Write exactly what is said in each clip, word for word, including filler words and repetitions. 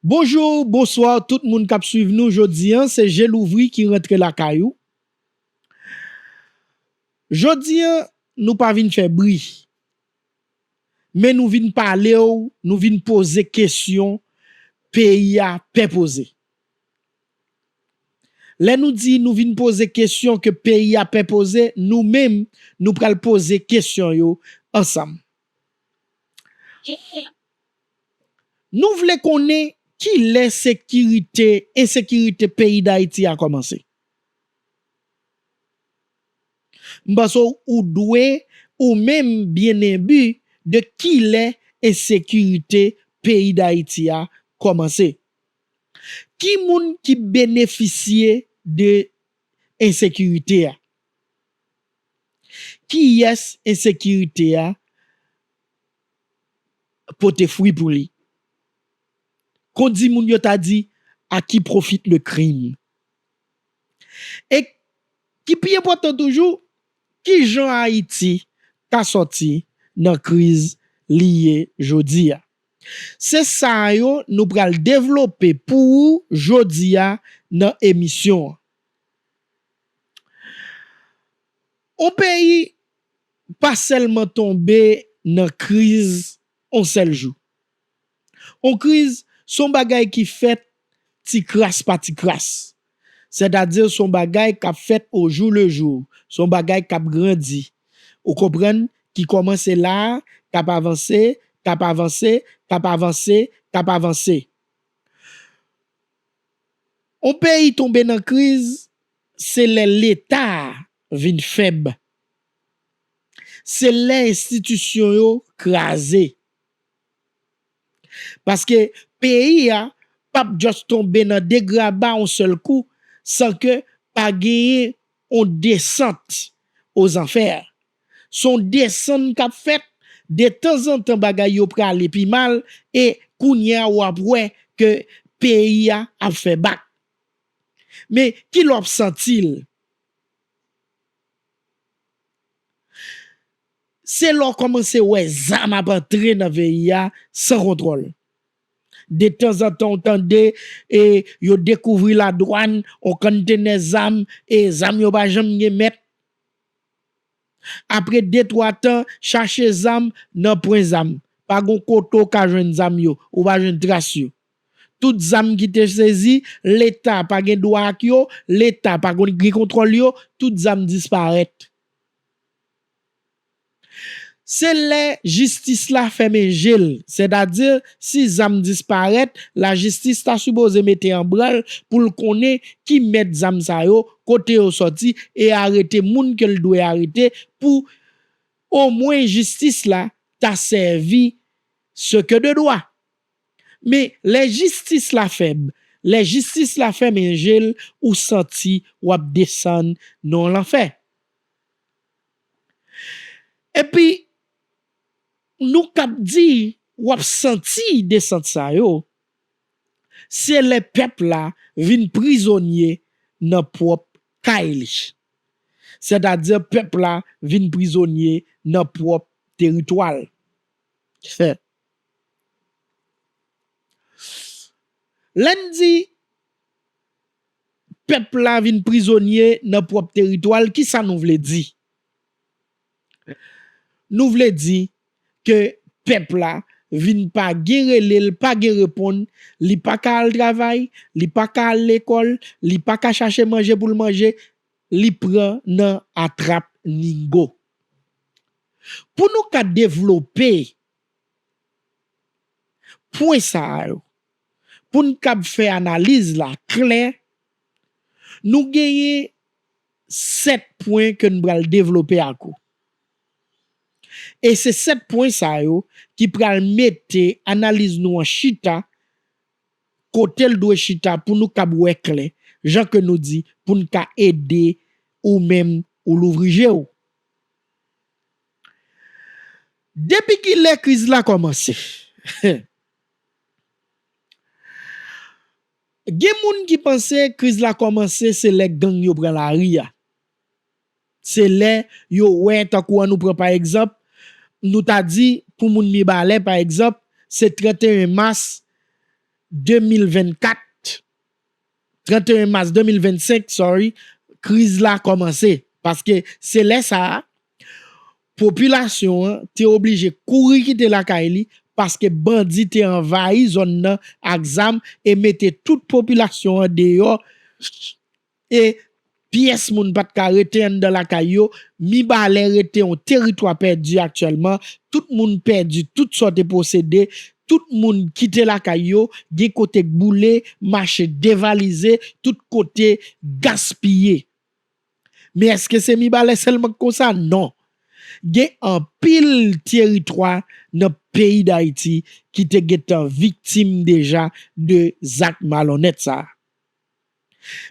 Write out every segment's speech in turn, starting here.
Bonjou, bonswa tout moun k ap swiv nou jodi a, se Je Louvri ki rantre lakay ou. Jodi a, nou pa vin fè bri, men nou vin pale w, nou vin poze kesyon peyi a pè poze. Lè nou di nou vin poze kesyon ke peyi a pè poze, nou menm, nou pral poze kesyon yo ansanm. Nou vle konnen kilè sekirite, ensekirite peyi Dayiti a kòmanse. M panse w, ou dwe, ou menm byen enbi de kilè ensekirite peyi Dayiti a kòmanse. Ki moun ki benefisye de ensekirite a? Kiyès ensekirite a pote fwi pou li? Kon di moun yo ta di, à qui profite le crime? E ki pi enpòtan toujou, ki jan Ayiti ka sòti nan kriz li ye jodi a? Se sa yo nou pral devlope pou ou jodi a nan emisyon an. On peyi pa sèlman tonbe nan kriz on sèl jou. On kriz, se on bagay ki fèt ti kras pa ti kras. Sètadi, se on bagay k ap fèt au jour le jour. Se on bagay k ap grandi. Ou konprann? Ki kòmanse la, k ap avanse, k ap avanse, k ap avanse, k ap avanse. On peyi tonbe nan kriz, se lè Leta a vin fèb. Se lè enstitisyon yo kraze. Paske peyi a p ap just tonbe nan degraba on sèl kou san ke pa genyen on desant aux enfers. Se on desann k ap fèt, detanzantan bagay yo prale pi mal, e kounye a w ap wè ke peyi a ap fè bak. Men kilè w ap santi l? Se lè w kòmanse wè zam ap antre nan peyi a san kontwòl. Detanzantan, w tande, e, yo dekouvri ladwàn, on konntenè zam, e zam yo pa janm gen mèt. Apre de, twa tan, chache zam, nan pwen zam. Pa gon kote w ka jwenn zam yo, ou pa jwenn tras yo. Tout zam ki te sezi, Leta pa gen dwa ak yo, Leta pa gon, gen kontwòl yo, tout zam disparèt. Se lè jistis la fèmen je l, sètadi, si zam disparèt, lajistis ta sipoze mete an branl pou l konnen ki mèt zam sa yo, kote yo sòti, e arete moun ke l dwe arete pou omwen jistis la ta sèvi ce que de droit. Men lè jistis la fèb, lè jistis la fèmen je l, ou santi w ap desann nan lanfè. Epi, nou k ap di w ap santi desant sa yo, se lè pèp la vin prizonye nan pwòp kay li. Sètadi, pèp la vin prizonye nan pwòp teritwa l. Lè n di pèp la vin prizonye nan pwòp teritwa l, kisa nou vle di? Nou vle di ke pèp la vin pa gen rele l, pa gen reponn, li pa ka al travay, li pa ka al lekòl, li pa ka chache manje pou l manje, li pran nan atrap ningo. Pou nou ka devlope pwen sa a yo, pou n kab fè analiz la klè, nou genyen sèt pwen ke n pral devlope ak ou. E se sèt pwen sa yo ki pral mete analiz nou an chita, kote l dwe chita pou nou kab wè klè, jan ke nou di, pou n ka ede ou menm ou louvri je w. Depi kilè kriz la kòmanse? Gen moun ki panse kriz la kòmanse se lè gang yo pran lari a. Se lè yo wè, tankou an nou pran pa egzanp, nou ta di pou moun Mibalè pa egzanp, se trannteyen mas de mil vennkat, trannteyen mas de mil vennsenk, sorry, kriz la kòmanse. Paske se lè sa a, popilasyon an te oblije kouri kite lakay li, paske bandi te anvayi zòn nan ak zam e mete tout popilasyon an deyò, e pyès moun pa t ka rete anndan lakay yo. Mibalè rete yon teritwa pèdi aktyèlman. Tout moun pèdi tout sa yo te posede. Tout moun kite lakay yo, gen kote k boule, mache devalize, tout kote gaspiye. Men èske se Mibalè sèlman k konsa? Non. Gen anpil teritwa nan peyi Dayiti ki te gentan viktim deja de zak malonèt sa a.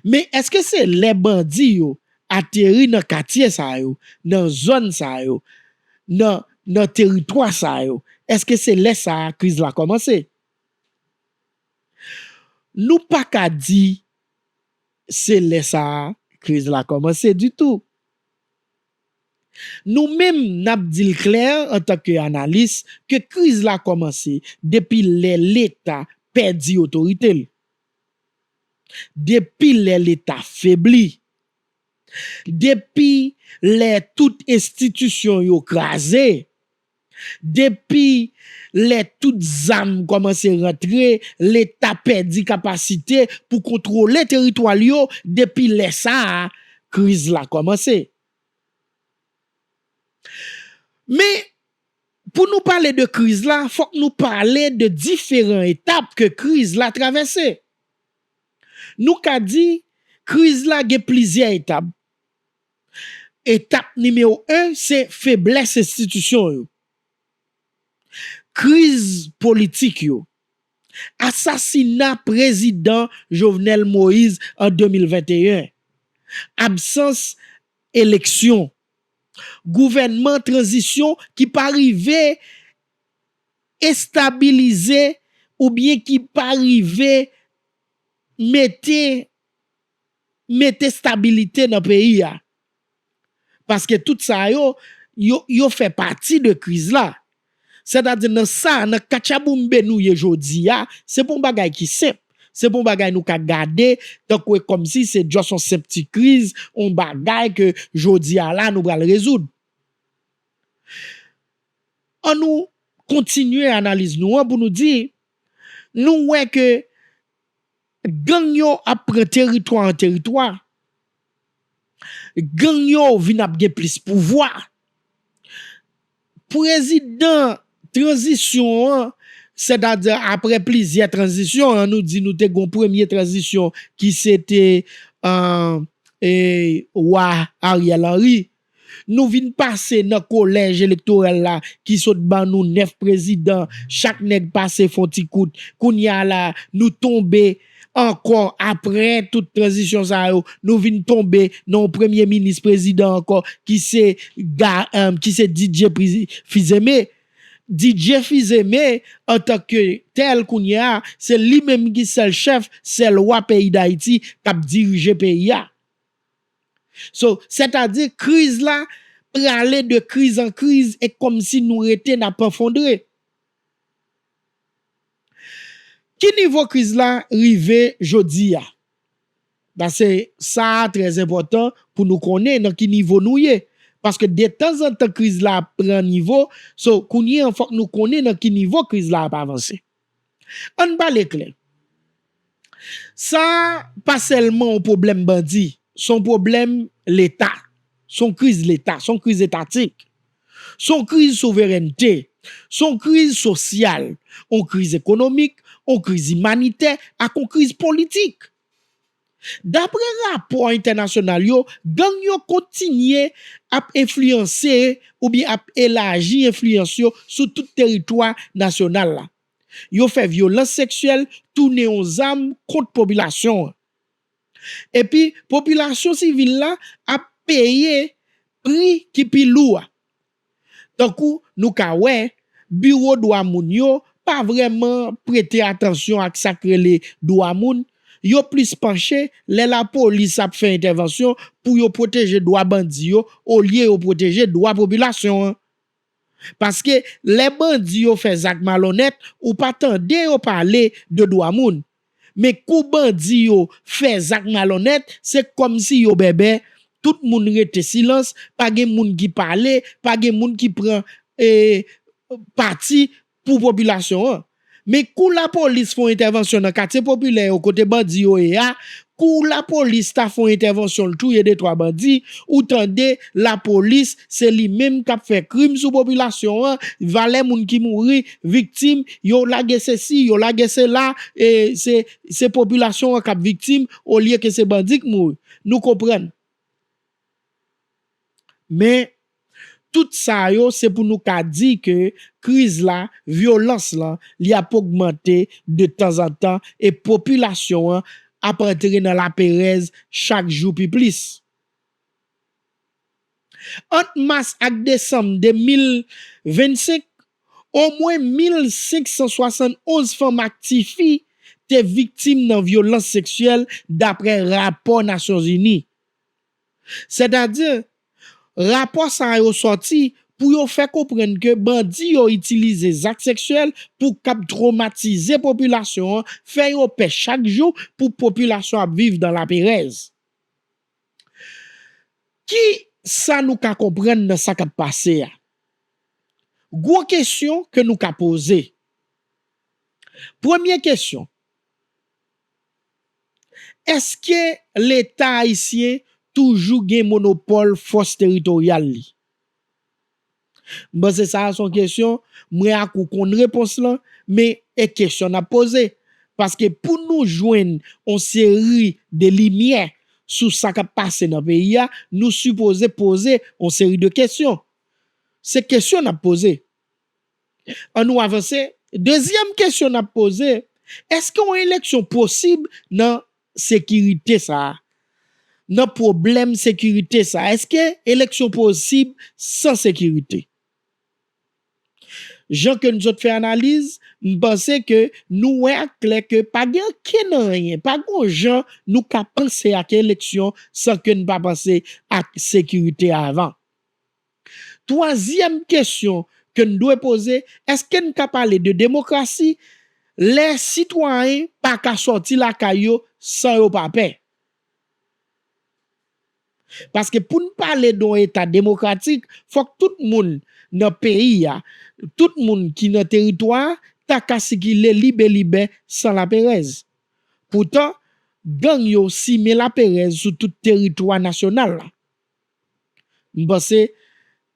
Men èske se lè bandi yo ateri nan katye sa yo, nan zòn sa yo, nan, nan teritwa sa yo, èske se lè sa a kriz la kòmanse? Nou pa ka di se lè sa a kriz la kòmanse ditou. Nou menm, n ap di l klè antanke analis ke kriz la kòmanse depi lè Leta pèdi otorite l. Depi lè Leta febli. Depi lè tout enstitisyon yo kraze. Depi lè tout zam kòmanse rantre, Leta pèdi kapasite pou kontwole teritwa l yo, depi lè sa a, kriz la kòmanse. Men, pou nou pale de kriz la, fòk nou pale de diferan etap ke kriz la travèse. Nou ka di, kriz la gen plizyè etap. Etap nimewo en, se feblès enstitisyon yo. Kriz politik yo. Asasina prezidan Jovenel Moïse an de mil venteyen. Absans eleksyon. Gouvènman tranzisyon ki pa rive estabilize oubyen ki pa rive mete, mete stabilite nan peyi a. Paske tout sa yo, yo, yo fè pati de kriz la. Sètadi nan sa, nan katchaboumbe nou ye jodi a, se pa yon bagay ki senp. Se pa yon bagay nou ka gade, tankou e kòmsi se just yon senp ti kriz, yon bagay ke jodi a la nou pral rezoud. Ann nou kontinye analiz nou an pou nou di, nou wè ke gang yo ap pran teritwa an teritwa. Gang yo vin ap gen plis pouvwa. Prezidan tranzisyon an, sètadi apre plizyè tranzisyon, ann nou di nou te gen yon premye tranzisyon ki se te, e, wa Ariel Henry. Nou vin pase nan kolèj elektoral la ki sot ban nou nèf prezidan, chak nèg pase fè yon ti kout. Kounye a la, nou tonbe ankò apre tout tranzisyon sa yo, nou vin tonbe nan yon premye minis prezidan ankò ki se Ga-, em, ki se Didier Pri-, Fils-Aimé. Didier Fils-Aimé, antanke tèl kounye a, se li menm ki sèl chèf, sèl wa peyi Dayiti k ap dirije peyi a. So, sètadi kriz la prale de kriz an kriz e kòmsi nou rete n ap efondre. Ki nivo kriz la rive jodi a? Paske sa a trè enpòtan pou nou konnen nan ki nivo nou ye. Paske detanzantan kriz la ap pran nivo, so kounye an fòk nou konnen nan ki nivo kriz la ap avanse. Ann pale klè. Sa a pa sèlman yon pwoblèm bandi, se yon pwoblèm Leta. Se yon kriz Leta, se yon kriz etatik. Se yon kriz souverènte, se yon kriz sosyal, yon kriz ekonomik, yon kriz imanitè, ak yon kriz politik. Dapre rapò entènasyonal yo, gang yo kontinye ap enfliyanse oubyen ap elaji enfliyans yo sou tout teritwa nasyonal la. Yo fè vyolans seksyèl tounen yon zam kont popilasyon an. Epi, popilasyon sivil la ap peye pri ki pi lou a. Tankou nou ka wè, biwo dwa moun yo pa vrèman prete atansyon ak sa k rele dwa moun. Yo plis panche lè lapolis ap fè entèvansyon pou yo pwoteje dwa bandi yo olye yo pwoteje dwa popilasyon an. Paske lè bandi yo fè zak malonèt, ou pa tande yo pale de dwa moun. Men kou bandi yo fè zak malonèt, se kòmsi yo bèbè, tout moun rete silans, pa gen moun ki pale, pa gen moun ki pran, e, pati pou popilasyon an. Men kou lapolis fè yon entèvansyon nan katye popilè yo kote bandi yo ye a, kou lapolis ta fè yon entèvansyon, l touye de twa bandi, ou tande lapolis se li menm k ap fè krim sou popilasyon an, valè moun ki mouri, viktim, yo lage sesi, yo lage sela, e se, se popilasyon an k ap viktim, olye ke se bandi k mouri. Nou konprann. Men, tout sa yo, se pou nou ka di ke kriz la, vyolans lan, li ap ogmante de tanzantan e popilasyon an ap antre nan laperèz chak jou pi plis. Ant mas ak desanm de mil vennsenk, omwen mil senk san swasann onz fanm ak tifi te viktim nan vyolans seksyèl, daprè rapò Nasyonzini. Sètadi, rapò sa yo sòti pou yo fè konprann ke bandi yo itilize zak seksyèl pou k ap twomatize popilasyon an, fè yo pè chak jou pou popilasyon ap viv nan laperèz. Ki sa nou ka konprann nan sa k ap pase a? Gwo kesyon ke nou ka poze. Premye kesyon, èske Leta ayisyen toujou gen monopòl fòs teritoryal li? M panse sa a se yon kesyon, mwen ak ou konn repons lan, men e kesyon n ap poze. Paske pou nou jwenn yon seri de limyè sou sa k ap pase nan peyi a, nou sipoze poze yon seri de kesyon. Se kesyon n ap poze. An nou avanse. Dezyèm kesyon n ap poze, èske yon eleksyon posib nan sekirite sa a? Nan pwoblèm sekirite sa a, èske eleksyon posib san sekirite? Jan ke n sot fè analiz, m panse ke nou wè ak klè ke pa gen okenn anyen, pa gen yon jan nou ka panse ak eleksyon san ke n pa panse ak sekirite avan. Twazyèm kesyon ke n dwe poze, èske n ka pale de demokrasi lè sitwayen pa ka sòti lakay yo san yo pa pè? Paske pou n pale de yon eta demokratik, fòk tout moun nan peyi a, tout moun ki nan teritwa a, ta ka sikile libe libe san laperèz. Poutan, gang yo simen laperèz sou tout teritwa nasyonal la. M panse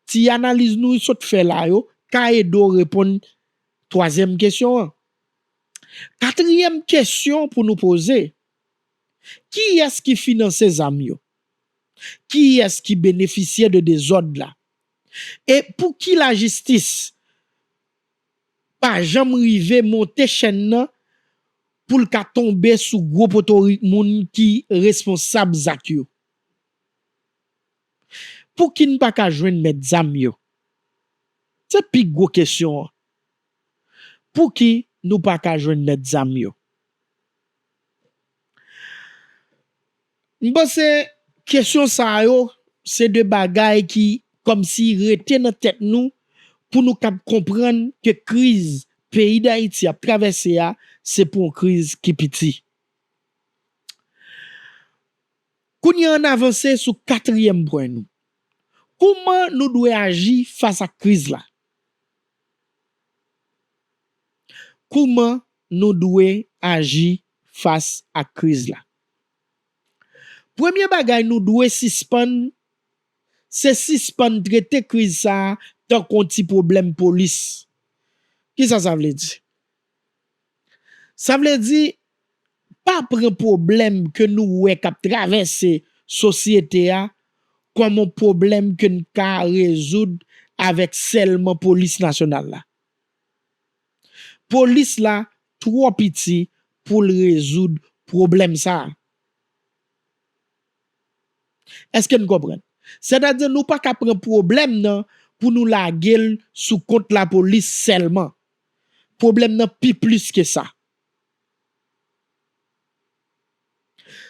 ti analiz nou sot fè la yo ka ede w reponn twazyèm kesyon an. Katriyèm kesyon pou nou poze, kiyès ki finanse zam yo? Kiyès ki benefisye de dezòd la? E pouki lajistis pa janm rive monte chèn nan pou l ka tonbe sou gwo potorik moun ki responsab zak yo? Pouki n pa ka jwenn mèt zam yo? Se pi gwo kesyon an. Pouki nou pa ka jwenn mèt zam yo? M panse kesyon sa yo se de bagay ki kòmsi rete nan tèt nou pou nou kab konprann ke kriz peyi Dayiti ap travèse a se pou yon kriz ki piti. Kounye a n avanse sou katriyèm pwen nou. Kouman nou dwe aji fas ak kriz la? Kouman nou dwe aji fas ak kriz la? Premye bagay nou dwe sispann, se sispann trete kriz sa a tankou yon ti pwoblèm polis. Kisa sa vle di? Sa vle di, pa pran pwoblèm ke nou wè k ap travèse sosyete a kòm yon pwoblèm ke n ka rezoud avèk sèlman polis nasyonal la. Polis la twò piti pou l rezoud pwoblèm sa a. Èske n konprann? Sètadi, nou pa ka pran pwoblèm nan pou nou lage l sou kont lapolis sèlman. Pwoblèm nan pi plis ke sa.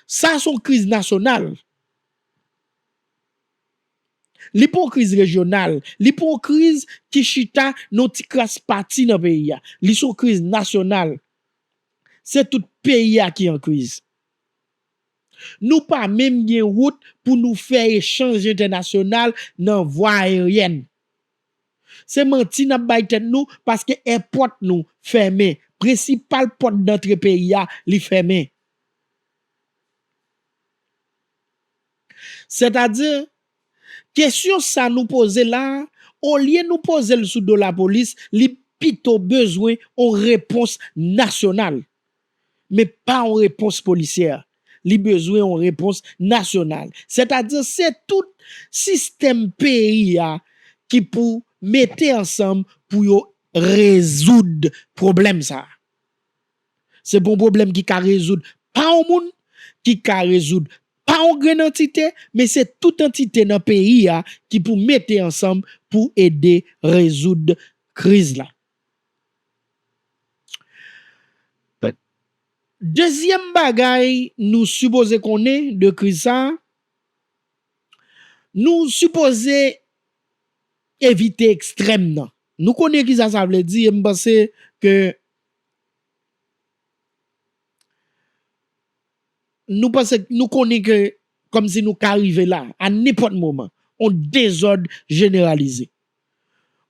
Sa se yon kriz nasyonal. Li pa yon kriz rejyonal, li pa yon kriz ki chita nan yon ti kras pati nan peyi a. Li se yon kriz nasyonal. Se tout peyi a ki an kriz. Nou pa menm gen wout pou nou fè echanj entènasyonal nan vwa ayeryèn. Se manti n ap bay tèt nou paske èpòt nou fèmen. Prensipal pòt dantre peyi a, li fèmen. Sètadi, kesyon sa nou poze la a, olye nou poze l sou do lapolis, li pito bezwen yon repons nasyonal. Men pa yon repons polisyè. Li bezwen yon repons nasyonal. Sètadi, se tout sistèm peyi a ki pou mete ansanm pou yo rezoud pwoblèm sa a. Se pa yon pwoblèm ki ka rezoud pa yon moun, ki ka rezoud pa yon grenn antite, men se tout antite nan peyi a ki pou mete ansanm pou ede rezoud kriz la. Dezyèm bagay nou sipoze konnen de kriz sa a, nou sipoze evite ekstrèm nan. Nou konnen kisa sa vle di, e m panse ke nou panse, nou konnen ke kòmsi nou ka rive la, a nenpòt moman, yon dezòd jeneralize.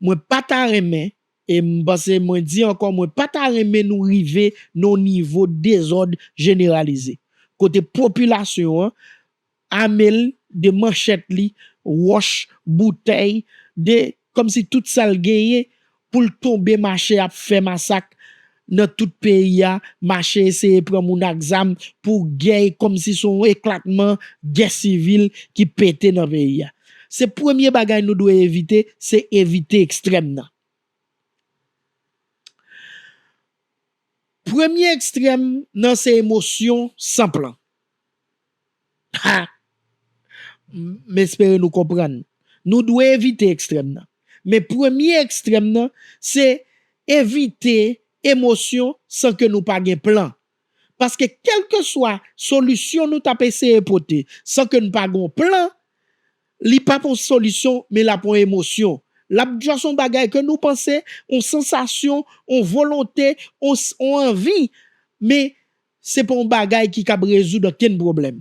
Mwen pa ta renmen, e m panse mwen di ankò, mwen pa ta renmen nou rive nan yon nivo dezòd jeneralize. Kote popilasyon an ame l de manchèt li, wòch, boutèy, de kòmsi tout sa l genyen pou l tonbe mache ap fè masak nan tout peyi a, mache eseye pran moun ak zam pou gè, kòmsi se yon eklatman, gè sivil ki pete nan peyi a. Se premye bagay nou dwe evite, se evite ekstrèm nan. Premye ekstrèm nan se emosyon san plan. Ha! M espere nou konprann. Nou dwe evite ekstrèm nan. Men premye ekstrèm nan, se evite emosyon san ke nou pa gen plan. Paske kèlkeswa solisyon nou t ap eseye pote san ke n pa gen yon plan, li p ap yon solisyon, men l ap yon emosyon. L ap just yon bagay ke nou panse, yon sansasyon, yon volonte, yon, yon anvi, men se pa yon bagay ki kab rezoud okenn pwoblèm.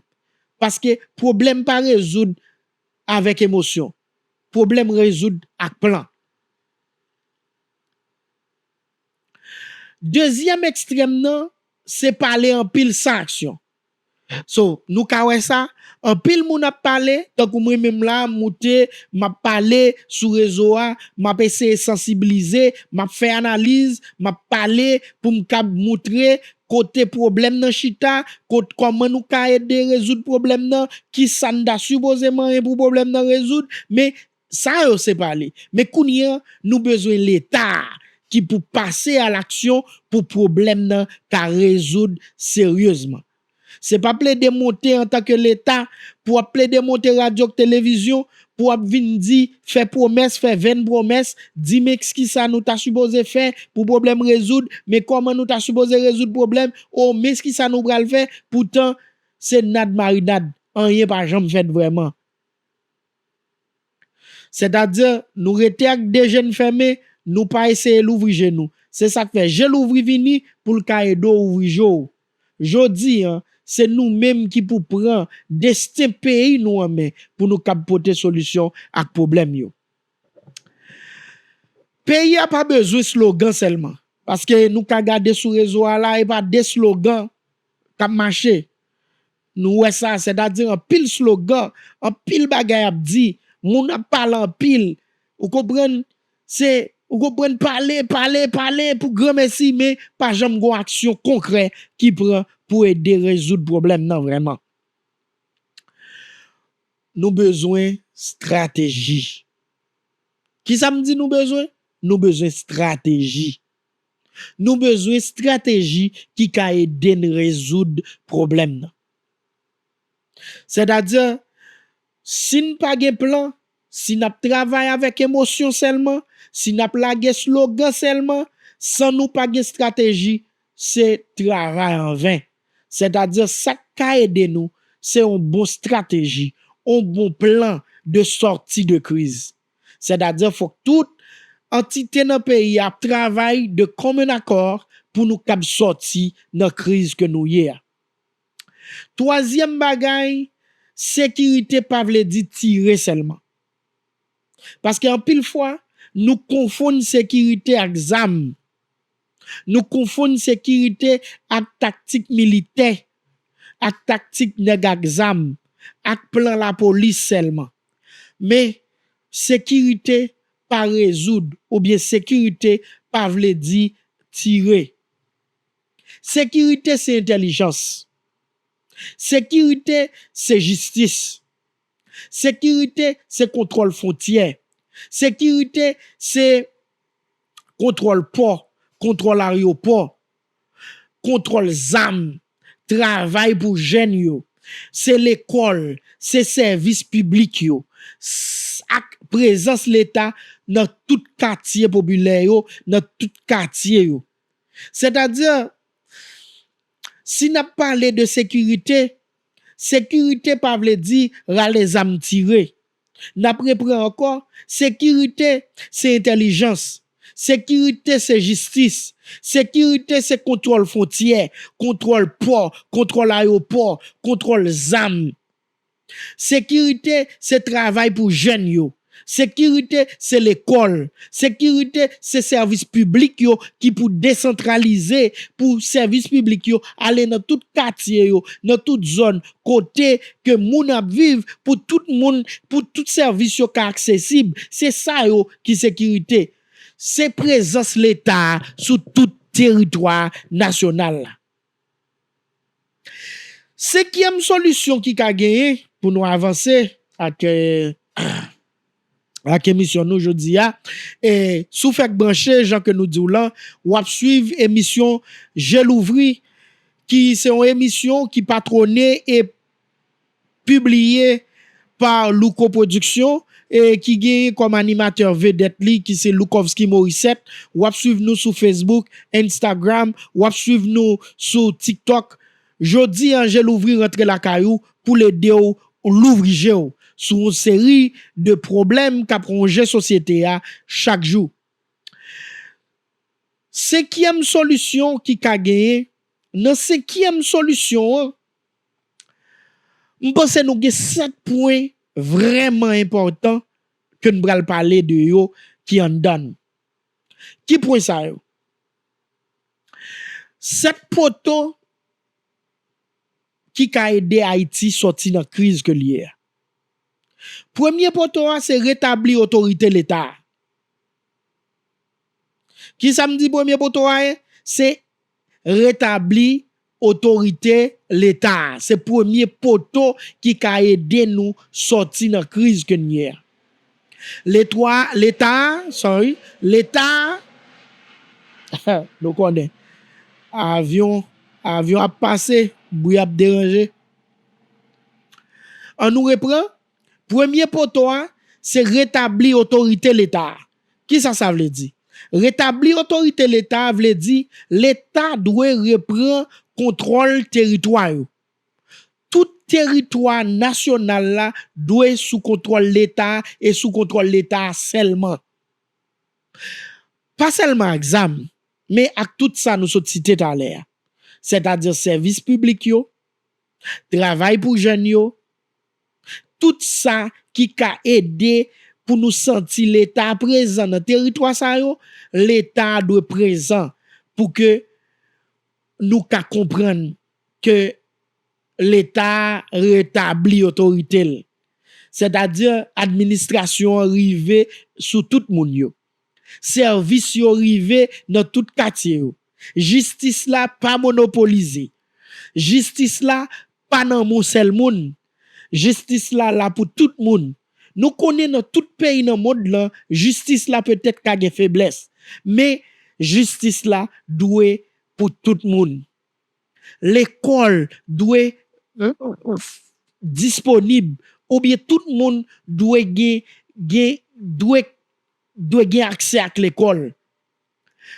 Paske pwoblèm pa rezoud avèk emosyon. Pwoblèm rezoud ak plan. Dezyèm ekstrèm nan, se pale anpil san aksyon. So, nou ka wè sa, anpil moun ap pale, tankou mwen menm la, m moute, m ap pale sou rezo a, m ap eseye sansibilize, m ap fè analiz, m ap pale pou m kab moutre kote pwoblèm nan chita, kot, kòman nou ka ede rezoud pwoblèm nan, kisa n ta sipoze manyen pou pwoblèm nan rezoud, men sa yo se pale. Men kounye a, nou bezwen Leta ki pou pase a laksyon pou pwoblèm nan ka rezoud seryezman. Se pa plede monte antanke Leta, pou w ap plede monte radyo ak televizyon, pou w ap vin di, fè pwomès, fè venn pwomès, di men kisa nou ta sipoze fè pou pwoblèm rezoud, men kòman nou ta sipoze rezoud pwoblèm, o men kisa nou pral fè, poutan se nad marinad, anyen pa janm fèt vrèman. Sètadi, nou rete ak de je n fèmen, nou pa eseye louvri je nou. Se sa k fè je louvri vini pou l ka ede w ouvri je w. Jodi a, se nou menm ki pou pran desten peyi nou an men pou nou kab pote solisyon ak pwoblèm yo. Peyi a pa bezwen slogan sèlman, paske nou ka gade sou rezo a la, e pa de slogan k ap mache. Nou wè sa, sètadi anpil slogan, anpil bagay ap di, moun ap pale anpil. Ou konprann? Se, ou konprann, pale, pale, pale pou granmèsi, men pa janm gon aksyon konkrè ki pran pou ede rezoud pwoblèm nan vrèman. Nou bezwen estrateji. Kisa m di nou bezwen? Nou bezwen estrateji. Nou bezwen estrateji ki ka ede n rezoud pwoblèm nan. Sètadi, si n pa gen plan, si n ap travay avèk emosyon sèlman, si n ap lage slogan sèlman, san nou pa gen estrateji, se travay anven. Sètadi, sa k ka ede nou, se yon bon estrateji, yon bon plan de sortie de crise. Sètadi, fòk tout antite nan peyi a ap travay de commun accord pou nou kab sòti nan kriz ke nou ye a. Twazyèm bagay, sekirite pa vle di tire sèlman. Paske anpil fwa, nou konfonn sekirite ak zam. Nou konfonn sekirite ak taktik militè, ak taktik nèg ak zam, ak plan lapolis sèlman. Men, sekirite pa rezoud, oubyen sekirite pa vle di tire. Sekirite se entèlijans. Sekirite se jistis. Sekirite se kontwòl fwontyè. Sekirite se kontwòl pò, kontwòl ayewopò, kontwòl zam, travay pou jèn yo. Se lekòl, se sèvis piblik yo, s-, ak prezans Leta nan tout katye popilè yo, nan tout katye yo. Sètadi, si n ap pale de sekirite, sekirite pa vle di rale zam tire. N ap repran ankò, sekirite se entèlijans, sekirite se jistis, sekirite se kontwòl fwontyè, kontwòl pò, kontwòl ayewopò, kontwòl zam. Sekirite se travay pou jèn yo. Sekirite se lekòl. Sekirite se sèvis piblik yo ki pou desantralize, pou sèvis piblik yo ale nan tout katye yo, nan tout zòn, kote ke moun ap viv, pou tout moun, pou tout sèvis yo ka aksesib. Se sa yo ki sekirite. Se prezans Leta a sou tout teritwa nasyonal la. Senkyèm solisyon ki ka genyen pou nou avanse ak, eh, ak emisyon nou jodi a, e si w fèk branche, jan ke nou di w lan, w ap swiv emisyon Je Louvri, ki se yon emisyon ki patwone e pibliye pa Louko Production, e ki genyen kòm animatè vedèt li, ki se Loukovsky Morissette. W ap swiv nou sou Facebook, Instagram, w ap swiv nou sou TikTok. Jodi a, Je Louvri rantre lakay ou pou l ede w louvri je w sou yon seri de pwoblèm k ap wonje sosyete a chak jou. Senkyèm solisyon ki ka genyen, nan senkyèm solisyon an, m panse nou gen sèt pwen vrèman enpòtan ke n pral pale de yo ki anndan n. Ki pwen sa yo? Sèt poto ki ka ede Ayiti sòti nan kriz ke l ye a. Premye poto a, se retabli otorite Leta a. Kisa m di premye poto a ye? Se retabli otorite Leta a. Se premye poto ki ka ede nou sòti nan kriz ke n ye a. Letwa, Leta a, sorry, Leta a, nou konnen, avyon, avyon ap pase, bri ap deranje. An nou repran, premye poto a, se retabli otorite Leta a. Kisa sa vle di? Retabli otorite Leta a vle di Leta dwe repran kontwòl teritwa yo. Tout teritwa nasyonal la dwe sou kontwòl Leta a e sou kontwòl Leta a sèlman. Pa sèlman ak zam, men ak tout sa nou sot site talè a. Sètadi sèvis piblik yo, travay pou jèn yo, tout sa ki ka ede pou nou santi Leta prezan nan teritwa sa yo, Leta dwe prezan pou ke nou ka konprann ke Leta retabli otorite l. Sètadi, administrasyon an rive sou tout moun yo. Sèvis yo rive nan tout katye yo. Jistis la pa monopolize. Jistis la pa nan men yon sèl moun. Jistis la la pou tout moun. Nou konnen nan tout peyi nan mond lan, jistis la petèt ka gen feblès. Men, jistis la dwe pou tout moun. Lekòl dwe disponib, oubyen tout moun dwe gen, gen, dwe, dwe gen aksè ak lekòl.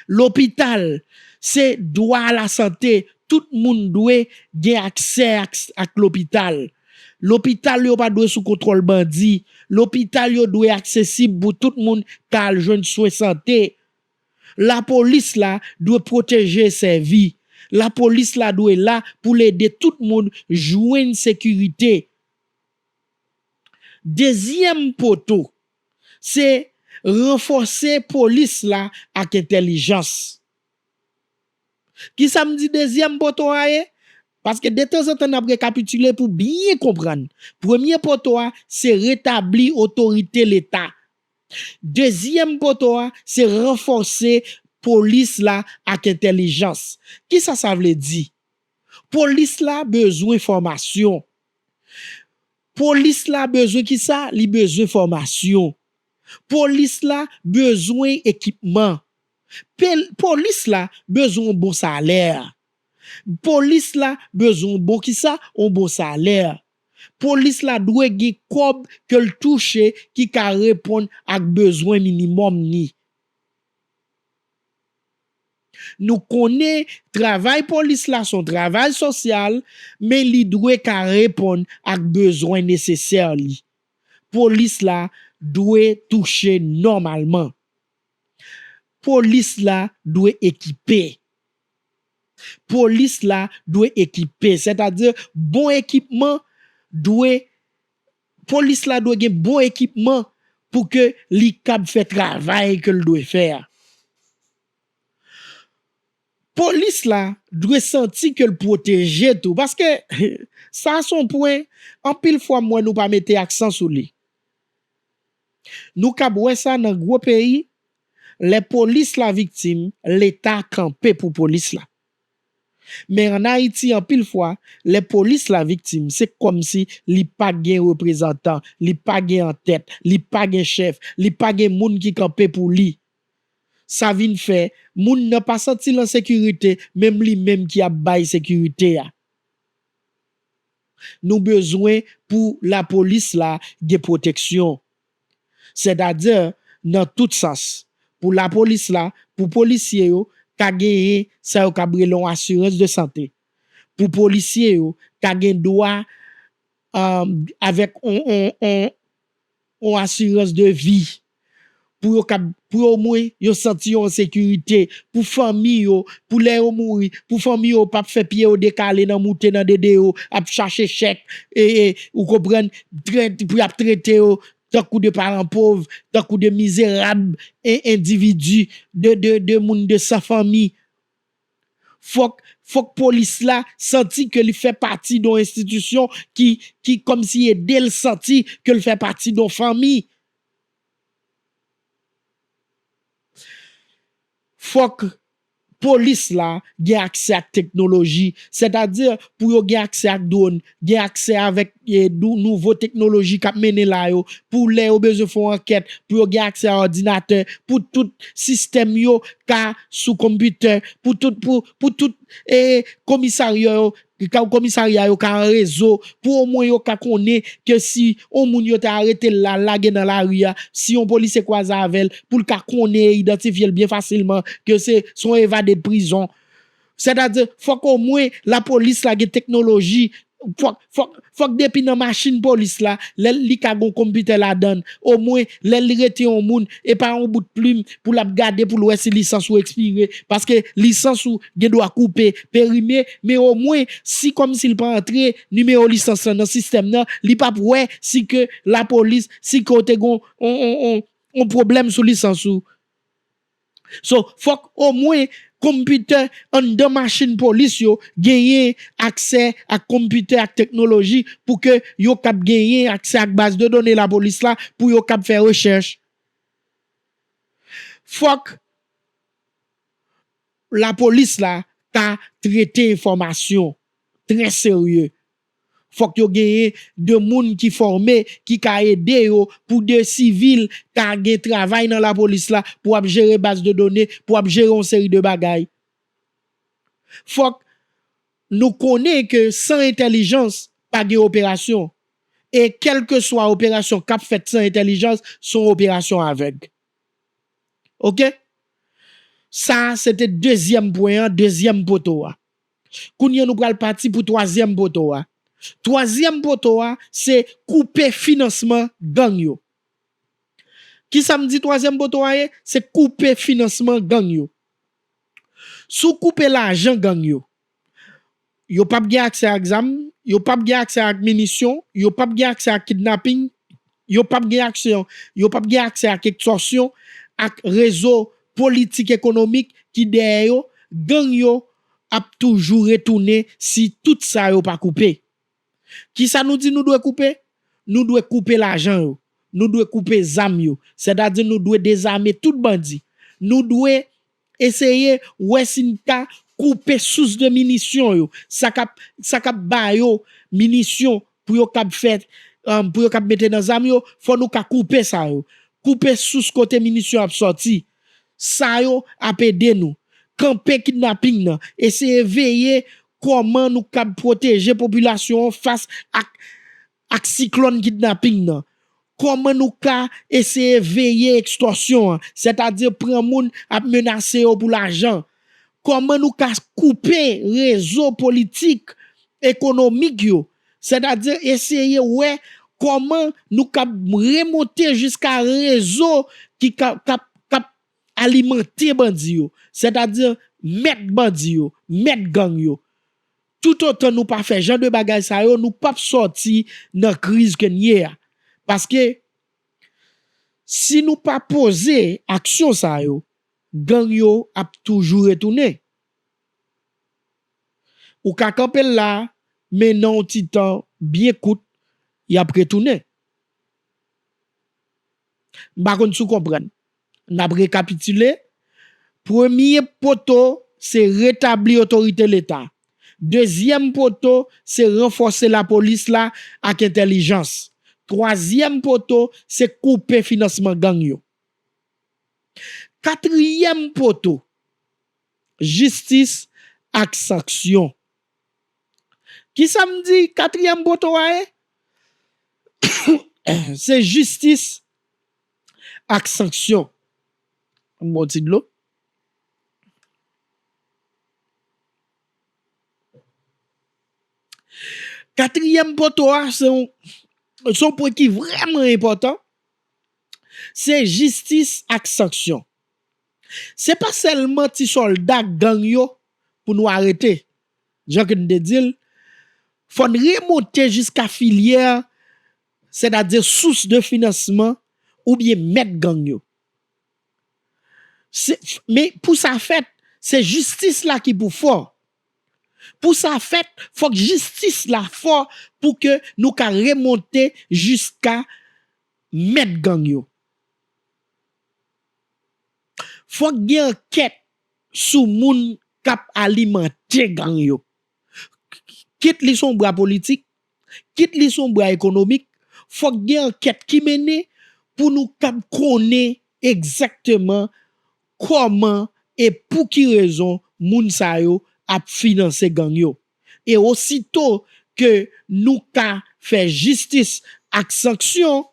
Lopital, se dwa a la sante, tout moun dwe gen aksè ak, ak lopital. Lopital yo pa dwe sou kontwòl bandi. Lopital yo dwe aksesib pou tout moun ka al jwenn swen sante. Lapolis la dwe pwoteje e sèvi. Lapolis la dwe la pou l ede tout moun jwenn sekirite. Dezyèm poto, se ranfòse polis la ak entèlijans. Kisa m di dezyèm poto a ye? Paske detanzantan n ap rekapitile pou byen konprann. Premye poto a, se retabli otorite Leta. Dezyèm poto a, se ranfòse polis la ak entèlijans. Kisa sa vle di? Polis la bezwen fòmasyon. Polis la bezwen kisa? Li bezwen fòmasyon. Polis la bezwen ekipman. Pel- Polis la bezwen yon bon salè. Polis la bezwen yon bon kisa? Yon bon salè. Polis la dwe gen kòb ke l touche ki ka reponn ak bezwen minimòm ni. Nou konnen travay polis la se yon travay sosyal, men li dwe ka reponn ak bezwen nesesè li. Polis la dwe touche nòmalman. Polis la dwe ekipe. Polis la dwe ekipe, sètadi bon ekipman dwe, polis la dwe gen bon ekipman pou ke li kab fè travay ke l dwe fè a. Polis la dwe santi ke l pwoteje tou, paske sa se yon pwen, anpil fwa m wè nou pa mete aksan sou li. Nou kab wè sa nan gwo peyi, lè polis la viktim, Leta kanpe pou polis la. Men ann Ayiti, anpil fwa, lè polis la viktim, se kòmsi li pa gen reprezantan, li pa gen antèt, li pa gen chèf, li pa gen moun ki kanpe pou li. Sa vin fè moun nan pa santi l an sekirite, menm li menm ki ap bay sekirite a. Nou bezwen pou lapolis la gen pwoteksyon. Sètadi, nan tout sans, pou lapolis la, pou polisye yo, ka genyen sa yo kab rele yon asirans de sante. Pou polisye yo, ka gen dwa, um, avèk on, on, on, on asirans de vi. Pou yo kab, pou omwen yo santi yo an sekirite, pou fanmi yo, pou lè yo mouri, pou fanmi yo p ap fè pye yo dekale nan moute nan dede yo, ap chache chèk, e, e, ou konprann, trete, pou y ap trete yo tankou de paran pòv, tankou de mizerab, e, endividi, de, de, de moun de san fanmi. Fòk, fòk polis la santi ke li fè pati de yon enstitisyon ki, ki kòmsi ede l santi ke l fè pati de yon fanmi. Fòk polis la gen aksè ak teknoloji, sètadi pou yo gen aksè ak dwòn, gen aksè avèk, e, nou-, nouvo teknoloji k ap mennen la yo, pou lè yo bezwen fè yon ankèt, pou yo gen aksè a òdinatè, pou tout sistèm yo ka sou konpitè, pou tout, pou, pou tout, e, komisarya yo, ka, komisarya yo ka an rezo, pou omwen yo ka konnen ke si yon moun yo te arete l la, lage nan lari a, si yon polisye kwaze avè l, pou l ka konnen e idantifye l byen fasilman, ke se, se yon evade de prizon. Sètadi, fòk omwen lapolis la gen teknoloji, fòk, fòk, fòk depi nan machin polis la, lè li ka gen yon konpitè ladan l, omwen lè li rete yon moun, e pa yon bout plim pou l ap gade pou l wè si lisans ou ekspire, paske lisans ou gen dwa koupe, perime, men omwen, si kòmsi l pa antre nimewo lisans lan nan sistèm nan, li p ap wè si ke lapolis, si ke w te gen yon, yon, yon, yon pwoblèm sou lisans ou. So, fòk omwen konpitè anndan machin polis yo genyen aksè ak konpitè ak teknoloji pou ke yo kab genyen aksè ak baz de done lapolis la pou yo kab fè rechèch. Fòk lapolis la ka trete enfòmasyon trè serye. Fòk yo genyen de moun ki fòme, ki ka ede yo pou de sivil ka gen travay nan lapolis la, pou ap jere baz de done, pou ap jere yon seri de bagay. Fòk nou konnen ke san entèlijans, pa gen operasyon. E kèlkeswa operasyon k ap fèt san entèlijans, se yon operasyon avèg. Oke? Sa a, se te dezyèm pwen an, dezyèm poto a. Kounye a, nou pral pati pou twazyèm poto a. Twazyèm poto a, se koupe finansman gang yo. Kisa m di twazyèm poto a ye? Se koupe finansman gang yo. Si w koupe lajan gang yo, yo p ap gen aksè ak zam, yo p ap gen aksè ak minisyon, yo p ap gen aksè ak kidnaping, yo p ap gen aksyon, yo p ap gen aksè ak ekstòsyon, ak rezo politik ekonomik ki dèyè yo, gang yo ap toujou retounen si tout sa yo pa koupe. Kisa nou di nou dwe koupe? Nou dwe koupe lajan yo. Nou dwe koupe zam yo. Sètadi nou dwe dezame tout bandi. Nou dwe eseye wè si n ka koupe sous de minisyon yo. Sa k ap, sa k ap ba yo minisyon pou yo kab fè, um, pou yo kab mete nan zam yo, fò nou ka koupe sa yo. Koupe sous kote minisyon ap sòti. Sa yo ap ede nou. Kanpe kidnaping nan. Eseye veye kòman nou kab pwoteje popilasyon an fas ak, ak siklòn kidnaping nan. Kòman nou ka eseye veye ekstòsyon an, sètadi pran moun ap menase yo pou lajan. Kòman nou ka koupe rezo politik, ekonomik yo, sètadi eseye wè kòman nou kab remonte jiska rezo ki ka, k ap, k ap alimante bandi yo, sètadi mèt bandi yo, mèt gang yo. Toutotan nou pa fè jan de bagay sa yo, nou p ap sòti nan kriz ke n ye a. Paske si nou pa poze aksyon sa yo, gang yo ap toujou retounen. Ou ka kanpe l la, men nan yon ti tan byen kout, y ap retounen. M pa konn si w konprann. N ap rekapitile. Premye poto, se retabli otorite Leta. Dezyèm poto, se ranfòse lapolis la ak entèlijans. Twazyèm poto, se koupe finansman gang yo. Katriyèm poto, jistis ak sanksyon. Kisa m di katriyèm poto a ye? Se jistis ak sanksyon. M bon ti dlo. Katriyèm poto a, se yon, se yon pwen ki vrèman enpòtan. Se jistis ak sanksyon. Se pa sèlman ti sòlda gang yo pou nou arete. Jan ke n te di l, fò n remonte jiska filyè, sètadi sous de finansman oubyen mèt gang yo. Se, men pou sa fèt, se jistis la ki pou fò. Pou sa fèt, fòk jistis la fò pou ke nou ka remonte jiska mèt gang yo. Fòk gen ankèt sou moun k ap alimante gang yo. Kit li se yon bra politik, kit li se yon bra ekonomik, fòk gen ankèt ki mennen pou nou kab konnen egzakteman kòman e pou ki rezon moun sa yo ap finanse gang yo. E osito ke nou ka fè jistis ak sanksyon,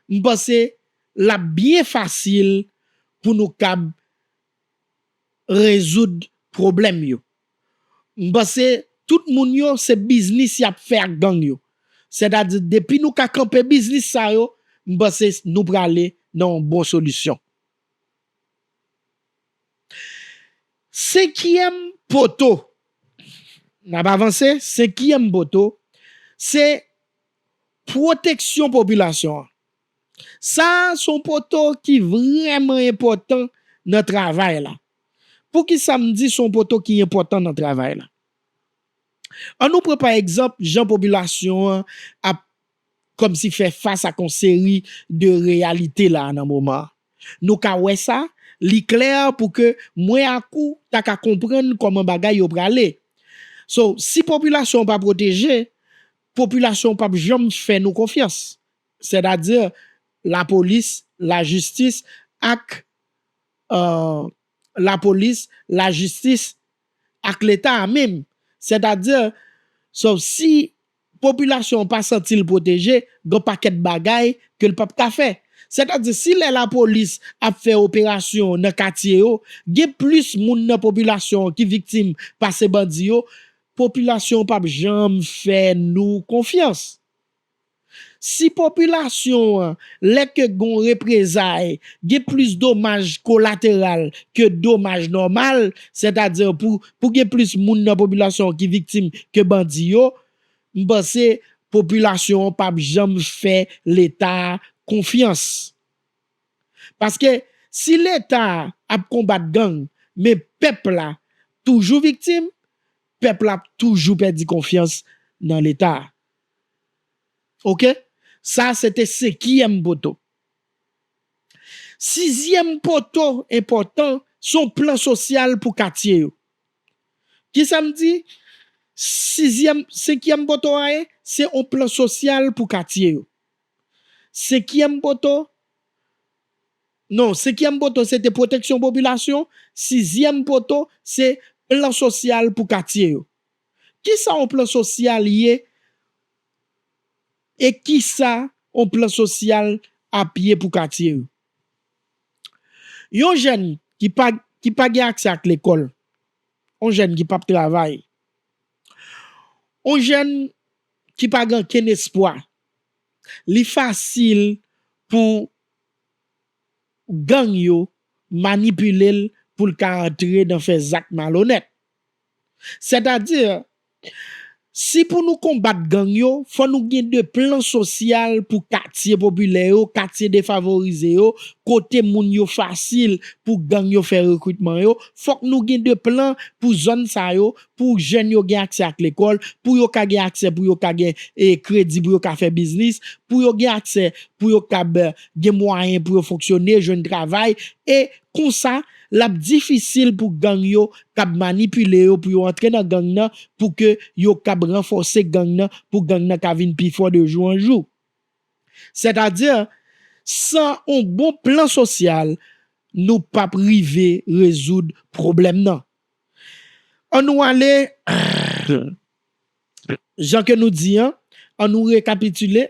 m panse l ap byen fasil pou nou kab rezoud pwoblèm yo. M panse tout moun yo se biznis y ap fè ak gang yo. Sètadi depi nou ka kanpe biznis sa yo, m panse nou prale nan yon bon solisyon. Senkyèm poto, n ap avanse, senkyèm poto, se pwoteksyon popilasyon an. Sa a se yon poto ki vrèman enpòtan nan travay la. Poukisa m di se yon poto ki enpòtan nan travay la? An nou pran pa egzanp jan popilasyon an ap kòmsi fè fas ak yon seri de reyalite la nan moman an. Nou ka wè sa, li klè pou ke mwen ak ou ta ka konprann kòman bagay yo prale. So, si popilasyon an pa pwoteje, popilasyon an p ap janm fè nou konfyans. Sètadi lapolis, lajistis ak, euh, lapolis, lajistis ak Leta a menm. Sètadi, so, si popilasyon an pa santi l pwoteje, gen pakèt bagay ke l p ap ka fè. Sètadi, si lè lapolis ap fè operasyon nan katye yo, gen plis moun nan popilasyon an ki viktim pase bandi yo, popilasyon an p ap janm fè nou konfyans. Si popilasyon an, lè ke gon reprezay, gen plis domaj kolateral ke domaj nòmal, sètadi pou, pou gen plis moun nan popilasyon an ki viktim ke bandi yo, m panse popilasyon an p ap janm fè Leta a konfyans. Paske si Leta a ap konbat gang, men pèp la toujou viktim, pèp la ap toujou pèdi konfyans nan Leta a. Oke? Sa se te senkyèm poto. Sizyèm poto enpòtan, se yon plan sosyal pou katye yo. Kisa m di? Sizyèm, senkyèm poto a ye, se yon plan sosyal pou katye yo. Senkyèm poto, non, senkyèm poto se te pwoteksyon popilasyon, sizyèm poto se plan sosyal pou katye yo. Kisa yon plan sosyal ye? E kisa yon plan sosyal ap ye pou katye yo? Yon jèn ki pa, ki pa gen aksè ak lekòl, yon jèn ki p ap travay, yon jèn ki pa gen okenn espwa, li fasil pou gang yo manipile l pou l ka antre nan fè zak malonèt. Sètadi, si pou nou konbat gang yo, fò nou gen de plan sosyal pou katye popilè yo, katye defavorize yo, kote moun yo fasil pou gang yo fè rekritman yo. Fòk nou gen de plan pou zòn sa yo, pou jèn yo gen aksè ak lekòl, pou yo ka gen aksè, pou yo ka gen, e, kredi, pou yo ka fè biznis, pou yo gen aksè, pou yo kab, e, gen mwayen pou yo fonksyone, jwenn travay, e konsa, l ap difisil pou gang yo k ap manipile yo, pou yo antre nan gang nan, pou ke yo kab ranfòse gang nan, pou gang nan ka vin pi fò de jou an jou. Sètadi, san yon bon plan sosyal, nou p ap rive rezoud pwoblèm nan. Ann nou ale, jan ke nou di an, ann nou rekapitile.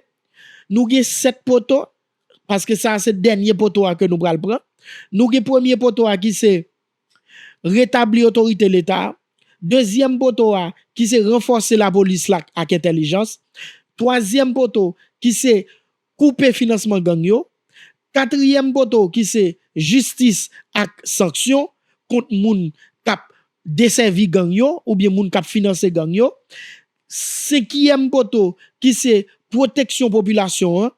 Nou gen sèt poto, paske sa a se dènye poto a ke nou pral pran. Nou gen premye poto a ki se retabli otorite Leta a. Dezyèm poto a ki se ranfòse lapolis la ak entèlijans. Twazyèm poto ki se koupe finansman gang yo. Katriyèm poto ki se jistis ak sanksyon kont moun k ap desèvi gang yo oubyen moun k ap finanse gang yo. Senkyèm poto ki se pwoteksyon popilasyon an.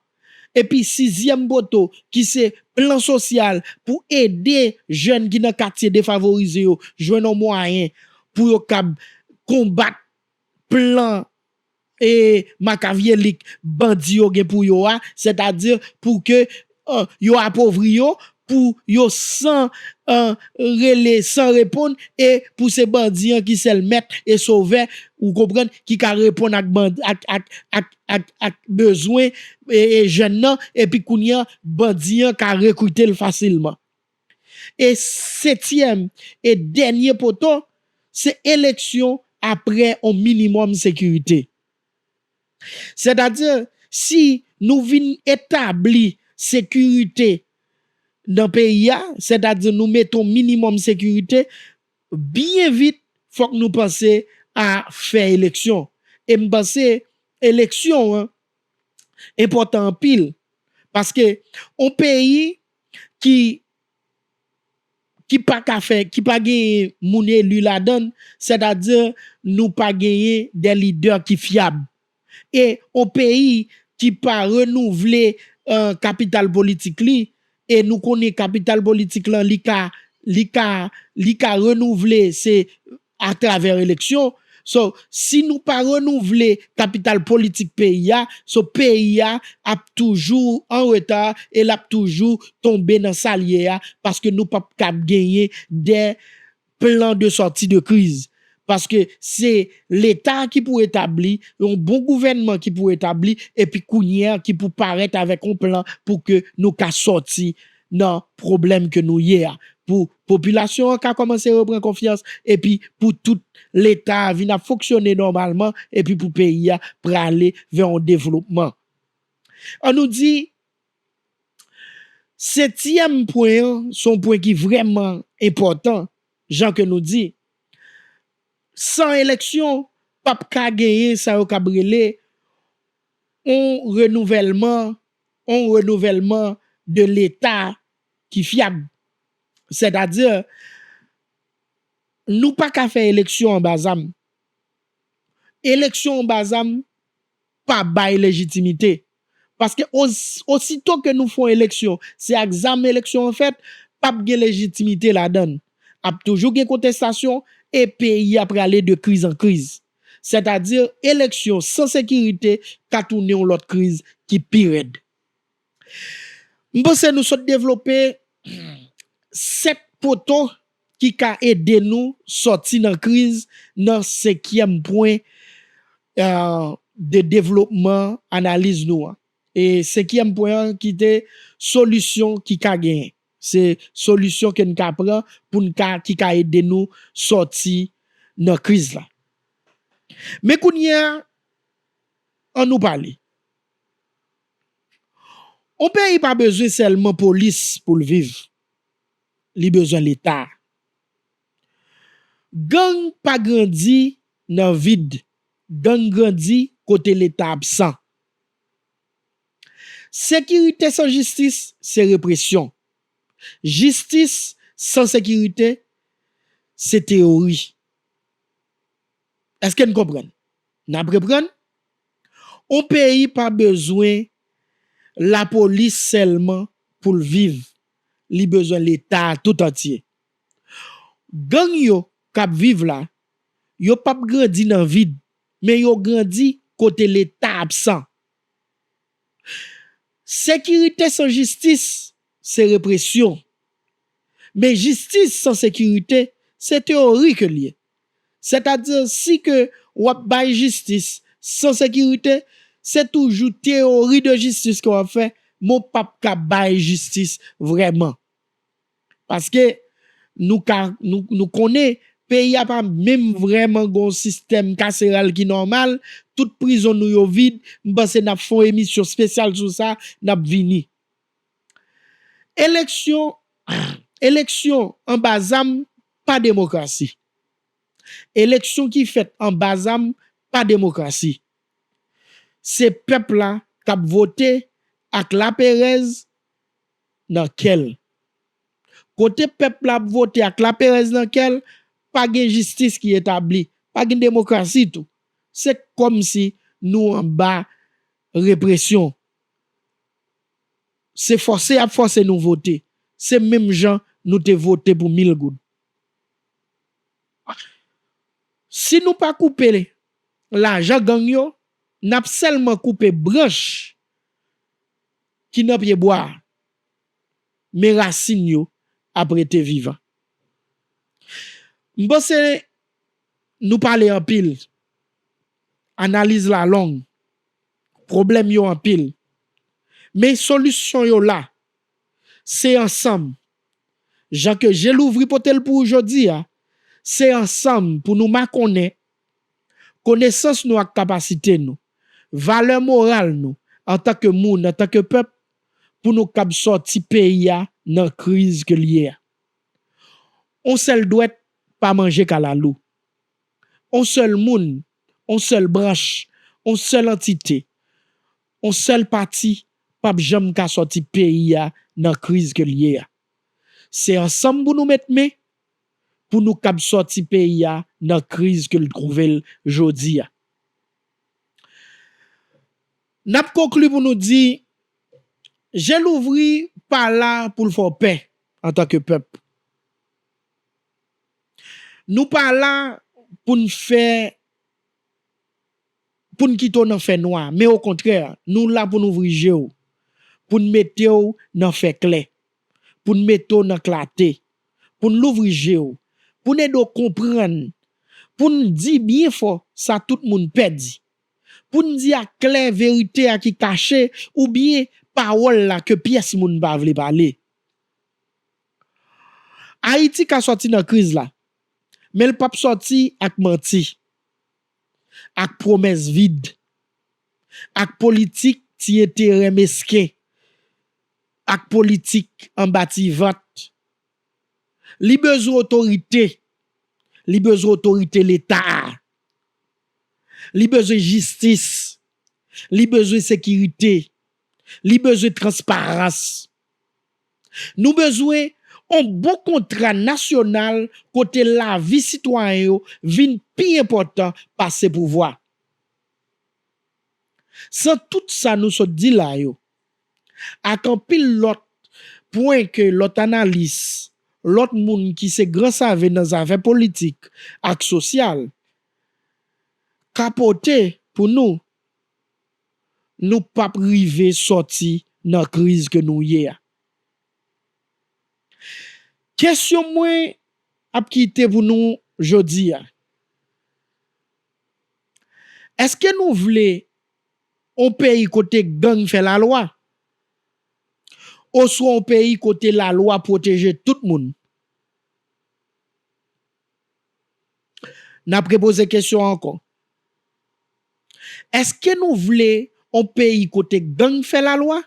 Epi sizyèm poto ki se plan sosyal pou ede jèn ki nan katye defavorize yo jwenn yon mwayen pou yo kab konbat plan e makavyelik bandi yo gen pou yo a, sètadi pou ke, e, yo apovri yo, pou yo san, e, rele, san reponn, e pou se bandi an ki sèl mèt e sovè, ou konprann, ki ka reponn ak bandi, ak, ak, ak, ak, ak bezwen, e, e jèn nan, epi kounye a, bandi an ka rekrite l fasilman. E setyèm e dènye poto, se eleksyon apre yon minimòm sekirite. Sètadi, si nou vin etabli sekirite nan peyi a, sètadi nou mete yon minimòm sekirite, byen vit, fòk nou panse a fè eleksyon. E m panse eleksyon an enpòtan anpil. Paske yon peyi ki, ki pa ka fè, ki pa genyen moun eli ladan l, sètadi nou pa genyen de lidè ki fyab. E yon peyi ki pa renouvle, e, kapital politik li, e nou konnen kapital politik lan, li ka, li ka, li ka renouvle, se atravè eleksyon. So, si nou pa renouvle kapital politik peyi a, so peyi a ap toujou an reta e l ap toujou tonbe nan sa l ye a, paske nou p ap kab genyen de plan de sortie de crise. Paske se Leta ki pou etabli, yon bon gouvènman ki pou etabli, epi kounye a ki pou parèt avèk yon plan pou ke nou ka sòti nan pwoblèm ke nou ye a. Pou popilasyon an ka kòmanse reprann konfyans, epi pou tout Leta a vin ap fonksyone nòmalman, epi pou peyi a prale vè yon devlopman. An nou di, setyèm pwen an, se yon pwen ki vrèman enpòtan, jan ke nou di. San eleksyon, p ap ka genyen sa yo k ap rele yon renouvèlman, yon renouvèlman de Leta ki fyab. Sètadi, nou pa ka fè eleksyon anba zam. Eleksyon anba zam pa bay lejitimite. Paske os- osito ke nou fè yon eleksyon, se ak zam eleksyon an fèt, p ap gen lejitimite ladan l. Ap toujou gen kontestasyon e peyi a prale de kriz an kriz. Sètadi, eleksyon san sekirite ka tounen yon lòt kriz ki pi rèd. M panse nou sot devlope sèt poto ki ka ede nou sòti nan kriz nan senkyèm pwen, eh, de devlopman analiz nou an. E senkyèm pwen an ki te solisyon ki ka genyen. Se solisyon ke n ka pran pou n ka, ki ka ede nou sòti nan kriz la. Men kounye a, ann nou pale. Yon peyi pa bezwen sèlman polis pou l viv. Li bezwen Leta. Gang pa grandi nan vid. Gang grandi kote Leta absan. Sekirite san jistis, se represyon. Jistis san sekirite, se teyori. Èske n konprann? N ap reprann. Yon peyi pa bezwen lapolis sèlman pou l viv. Li bezwen Leta a tout antye. Gang yo k ap viv la, yo p ap grandi nan vid, men yo grandi kote Leta absan. Sekirite san jistis, se represyon. Men jistis san sekirite, se teyori ke l ye. Sètadi, si ke w ap bay jistis san sekirite, se toujou teyori de jistis ke w ap fè, men w p ap ka bay jistis vrèman. Paske nou ka, nou, nou konnen, peyi a pa menm vrèman gon sistèm kaseral ki nòmal, tout prizon nou yo vid, m panse n ap fè yon emisyon espesyal sou sa, n ap vini. Eleksyon, eleksyon anba zam pa demokrasi. Eleksyon ki fèt anba zam pa demokrasi. Se pèp la k ap vote ak laperèz nan kè l. Kote pèp la ap vote ak laperèz nan kè l, pa gen jistis ki etabli, pa gen demokrasi tou. Se kòmsi nou anba represyon. Se fòse y ap fòse nou vote. Se menm jan nou te vote pou mil goud. Si nou pa koupe lajan gang yo, n ap sèlman koupe branch ki nan pye bwa a, men rasin yo ap rete vivan. M panse nou pale anpil, analiz la long, pwoblèm yo anpil, men solisyon yo la. Se ansanm. Jan ke Je Louvri pote l pou ou jodi a, se ansanm pou nou makonnen konesans nou ak kapasite nou, valè moral nou antanke moun, antanke pèp, pou nou kab sòti peyi a nan kriz ke l ye a. On sèl dwèt pa manje kalalou. On sèl moun, on sèl branch, on sèl antite, on sèl pati p ap janm ka sòti peyi a nan kriz ke l ye a. Se ansanm pou nou met men, pou nou kab sòti peyi a nan kriz ke l twouve l jodi a. N ap konkli pou nou di, Je Louvri pa la pou l fè w pè antanke pèp. Nou pa la pou n fè, pou n kite w nan fènwa, men okontrè, nou la pou n ouvri je w, pou n mete w nan fè klè, pou n mete w nan klate, pou n louvri je w, pou n ede w konprann, pou n di byen fò sa tout moun pè di, pou n di ak klè verite a ki kache oubyen pawòl la ke pyès moun pa vle pale. Ayiti ka sòti nan kriz la, men l p ap sòti ak manti, ak pwomès vid, ak politik ti enterè mesken, ak politik anba ti vant. Li bezwen otorite. Li bezwen otorite Leta a. Li bezwen jistis. Li bezwen sekirite. Li bezwen transparans. Nou bezwen yon bon kontra nasyonal kote lavi sitwayen yo vin pi enpòtan pase pouvwa. San tout sa nou sot di la yo, ak anpil lòt pwen ke lòt analis, lòt moun ki se gran save nan zafè politik ak sosyal, ka pote pou nou, nou p ap rive sòti nan kriz ke nou ye a. Kesyon mwen ap kite pou nou jodi a. Èske nou vle yon peyi kote gang fè lalwa? Oswa yon peyi kote lalwa pwoteje tout moun? N ap repoze kesyon an ankò. Èske nou vle yon peyi kote gang fè lalwa?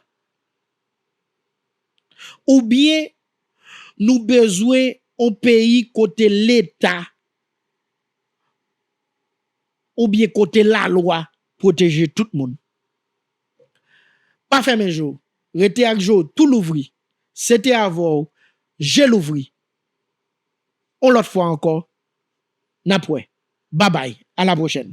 Oubyen nou bezwen yon peyi kote Leta oubyen kote lalwa pwoteje tout moun? Pa fèmen je w. Rete ak je w tou louvri. Se te avè w, Je Louvri. Yon lòt fwa ankò, n ap wè. Babay, a la pwochèn.